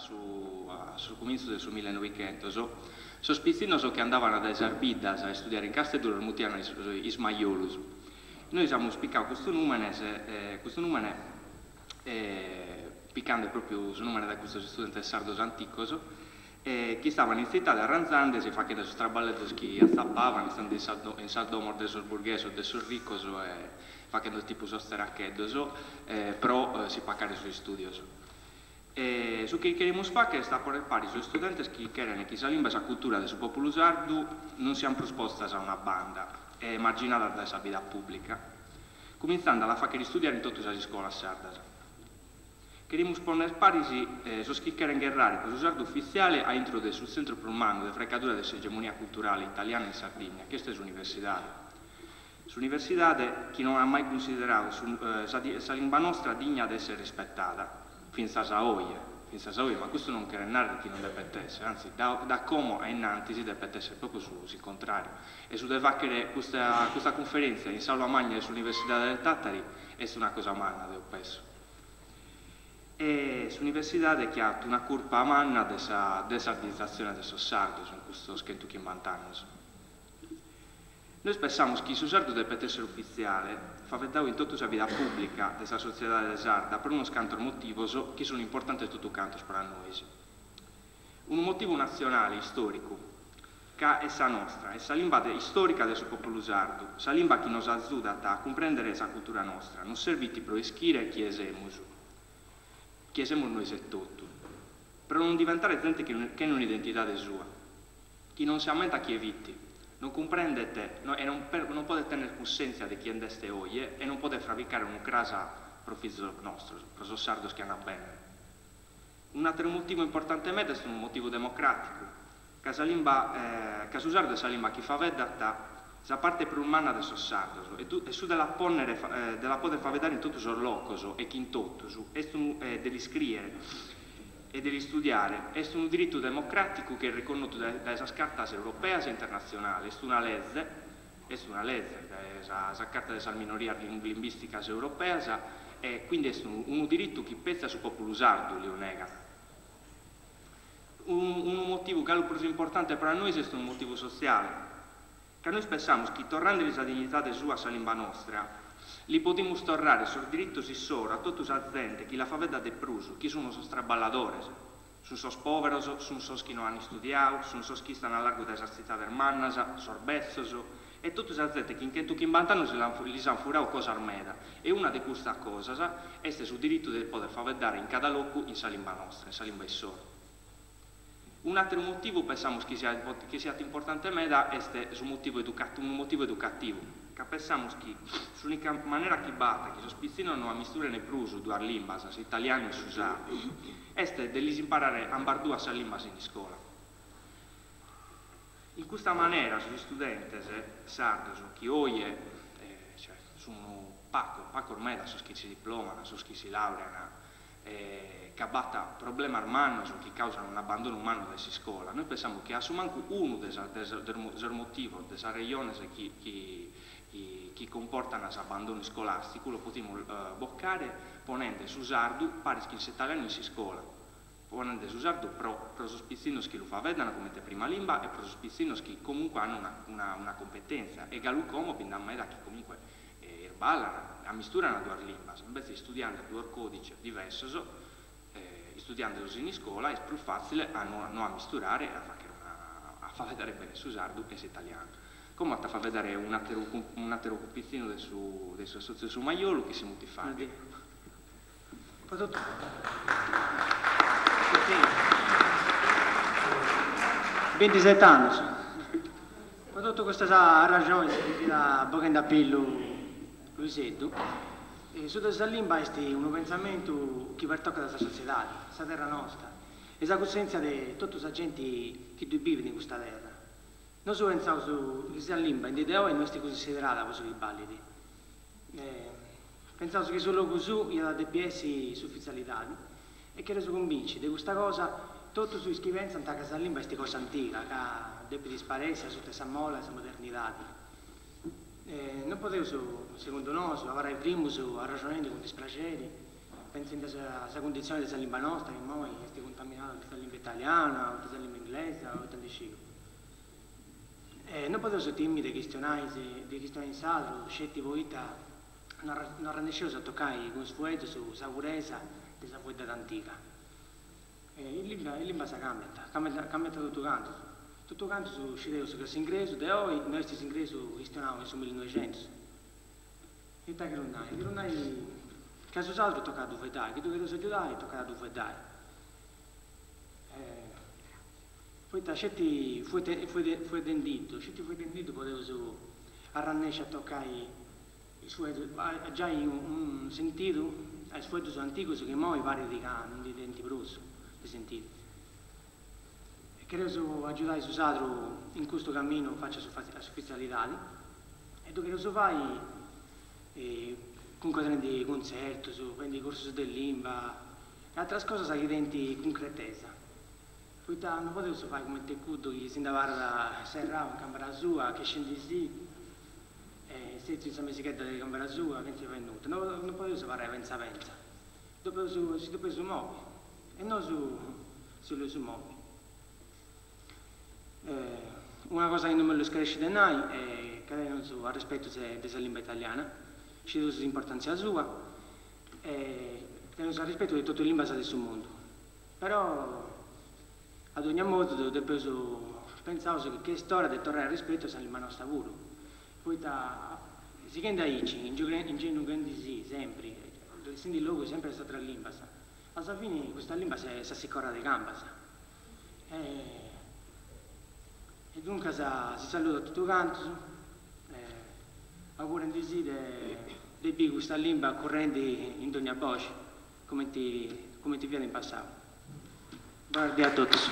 su a su cumintzu de su millenoighentos, sos pitzinnos chi andaban dae sas biddas a istudiare in Casteddu los mutian is majolus. Nois amus picadu custu nùmene custu nùmene picande pròpiu su nùmene dae custos istudentes sardos anticos chi istaban in tzitade arranzandesi e fachende sos traballeddos chi atzapaban istande in sas in sas domos de sos burghesos, de sos ricos e fachende tipu sos tzeracheddos pro si pacare sos istùdios. E su chi cherimus fàghere est a pònnere paris sos istudentes chi cheren chi sa limba e sa cultura de su pòpulu sardu non sian prus postas a una banda e emarginadas dae sa vida pùblica, cumintzande a la fàghere istudiare in totu sas iscolas sardas. Cherimus pònnere paris sos chi cheren gherrare pro su sardu ufitziale a intro de su tzentru prus mannu de fraicadura de s'egemonia culturale italiana in Sardigna, chi est s'Universidade. S'Universidade chi non at mai cunsideradu sa limba nostra digna de èssere rispetada, fintzas a oje, fintzas a oje, ma custu non cheret nàrrere chi non depet èssere, antzis, da como a innantis depet èssere pròpiu su s'incontràriu. E su de fàghere custa custa cunferèntzia in s'Aula Magna de s'Universidade de Tàtari est una cosa manna, deo penso. E s'Universidade chi at una curpa manna de sa desardizatzione de sos sardos in custos chentuchimbant'annos. Nois pensamus chi su sardu depet èssere ufitziale, faeddadu in totu sa vida pùblica de sa sotziedade sarda pro unos cantos motivos chi sunt importantes totu cantos pro a nois. Unu motivu natzionale, istòricu, ca est sa nostra, est sa limba istòrica de su pòpulu sardu, sa limba chi nos azudat a cumprèndere sa cultura nostra, nos servit pro ischire chie semus, chie semus nois etotu, pro non diventare zente chene un'identidade sua. Chi non si ammentat chie fit, non cumprendet e non non podet tenner cussèntzia de chie nd'est oje e non podet fravicare unu cras pro fizos nostros, pro sos sardos chi an a bènnere. Un'àteru motivu importante meda est unu motivu democràticu, ca sa limba ca su sardu est sa limba chi faeddat sa parte prus manna de sos sardos e e su de la pònnere de la poder faeddare in totu sos locos e chin totus est unu de l'iscrìere e de l'istudiare est unu diritu democràticu chi est reconnotu dae sas cartas europeas e internatzionales, est una leze, est una leze, dae sa sa Carta de sas minorias limbìsticas europeas e quindi est unu diritu chi petzi a su pòpulu sardu liu negat. Unu motivu galu prus importante pro a nois est unu motivu sotziale, Ca nois pensamus chi torrandeli sa dignidade sua a sa limba nostra, li podimus torrare sos diritos issoro a totu sa zente chi la faveddat de prus, chi sun sos traballadores, sun sos pòveros, sun sos chi no an istudiadu, sun sos chi istan a largu dae sas tzitades mannas, sos betzos, e totu sa zente chi in chentuchimbant'annos lis an furadu cosas meda, e una de custas cosas est su diritu de poder faveddare in cada locu in sa limba nostra, in sa limba issoro. Un'àteru motivu pensamus chi siat chi siat importante meda est su motivu unu motivu educativu, ca pensamus chi s'ùnica manera chi b'at chi sos pitzinnos no ammisturene prus duas limbas, s'italianu e su sardu, est de lis imparare ambas duas sas limbas in iscola. In custa manera sos istudentes sardos chi oje cioè sun pacos, pacos meda sos chi si diploman, sos chi si laurean, ca b'at problemas mannos chi causan un'abbandonu mannu de s'iscola, nois pensamus chi a su mancu unu de sos motivos, de sas rejones chi chi cumportan s'abbandonu iscolàsticu lu podimus bocare ponende su sardu paris chin s'italianu in s'iscola, ponende su sardu pro pro sos pitzinnos chi lu faeddan comente prima limba e pro sos pitzinnos chi comunque an una una cumpetèntzia e galu como bi nd'at meda chi comunque irballan, ammisturan duas limbas, invece istudiande duos còdices diversos, istudiandelos in iscola est prus fàtzile a no no ammisturare e a fàghere una a faeddare bene su sardu e s'italianu. Como at a faeddare un'àteru un'àteru pitzinnu de su de s'assòtziu Su Majolu chi si mutit Fabio. Po totu bintiset'annus. Po totu custas arraxonis chi fiat boghendi a pillu Luiseddu, su de sa limba est unu pentzamentu chi pertocat sa sotziedadi, sa terra nosta e sa cussèntzia de totu sa genti chi ddui bivit in custa terra. Nosu pentzaus chi sa limba in dì de oi no est cunsiderada po su chi ballit. Pentzaus chi su logu suu iat a depi essi s'ufitzialidadi e chereus cumbinci de custa cosa totus is chi pentzant ca sa limba est cosa antiga, ca depit isparessi asuta 'e sa mola 'e sa modernidadi. Non podeus, segundu nosu, abarrai frimus arraxonendi cun dispraxeri. pentzendi a sa cunditzioni de sa limba nosta chi immoi est cuntaminada de sa limba italiana o de sa limba inglesa o ita ndi sciu. E no podeus timi de chistionai de chistionai in sardu sceti poita no no arrennesceus a tocai cun is fueddus sa puresa de sa fueddada antiga. E is limbas is limbas cambiant, cambiant cambiant totu cantus. Totu cantus scideus ca s'ingresu de oi no est s'ingresu chistionau in su millinoixentus. Ita cheru nai? Cheru nai ca su sardu tocat a ddu fueddai, chi ddu chereus agiudai tocat a ddu fueddai. Poita sceti fueddendiddu, sceti fueddendiddu podeus arrannesci a tocai is fueddus, a giai unu sentidu a is fueddus antigus chi immoi parit ca non ndi tenint prus de sentidu. E chereus agiudai su sardu in custu caminu faci a s'ufitzialidadi e ddu chereus fai cuncodrendi cuntzertus, fendi cursus de limba e ateras cosas chi tenint cuncretesa. Poita no podeus fai cumenti cuddu chi si nd'abarrat serrau in cambara sua, chescendisì e setziu in sa mesighedda de cambara sua chentza fai nudda. No no podeus abarrai pentza pentza, depeus si depeus movi e nosu si 'oleus movi. Una cosa chi no m'ollu scaresci de nai est ca teneus arrespetu de sa limba italiana, scideus s'importantzia sua e teneus arrespetu de totu is limbas de su mundu. Però a dogna modu depeus pentzaus chi est ora de torrai arrispetu a sa limba nosta puru, poita sighendi aici, ingenughendisì sempri, lassendi logu sempri a is ateras limbas, a sa fini custa limba s'assicorat de cambas. E duncas si saludu a totu cantus, augurendisì de biri custa limba currendi in dogna boxi. Cumenti cumenti fiat in passau. Bona dì a totus.